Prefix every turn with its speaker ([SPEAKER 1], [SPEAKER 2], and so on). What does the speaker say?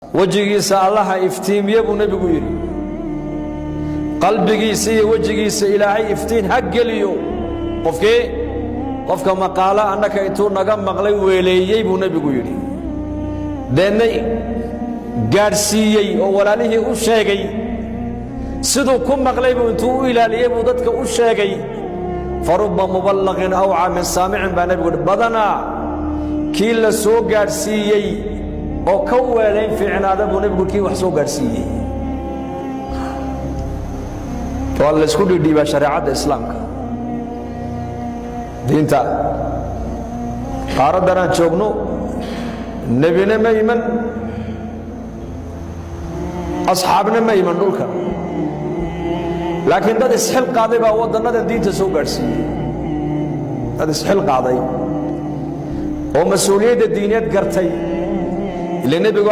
[SPEAKER 1] Wejigiisa Allaha iftiimiye, buu Nebigu yidhi. Qalbigiisa iyo wejigiisa Ilaahay iftiin ha geliyo. Qofkii, qofka maqaalo annaka intuu naga maqlay weeleeyey, buu Nebigu yidhi, deedna gaadhsiiyey oo walaalihii u sheegay, siduu ku maqlay buu intuu u ilaaliyey buu dadka u sheegay. فرب مبلغ أوعى من سامع, baa Nebigu yidhi. Badanaa kii la soo gaadhsiiyey oo ka weelayn fiicnaada, buu Nebigu, kii wax soo gaadhsiiyey. Waa laysku dhiidhiibaa shareecadda Islaamka, diinta. Qaaraddan aan joogno nebina ma iman, asxaabna ma iman dhulka, laakiin dad isxil qaaday baa waddannadan diinta soo gaadhsiiyey. Dad isxil qaaday oo mas-uuliyadda diineed gartay, ila Nebigu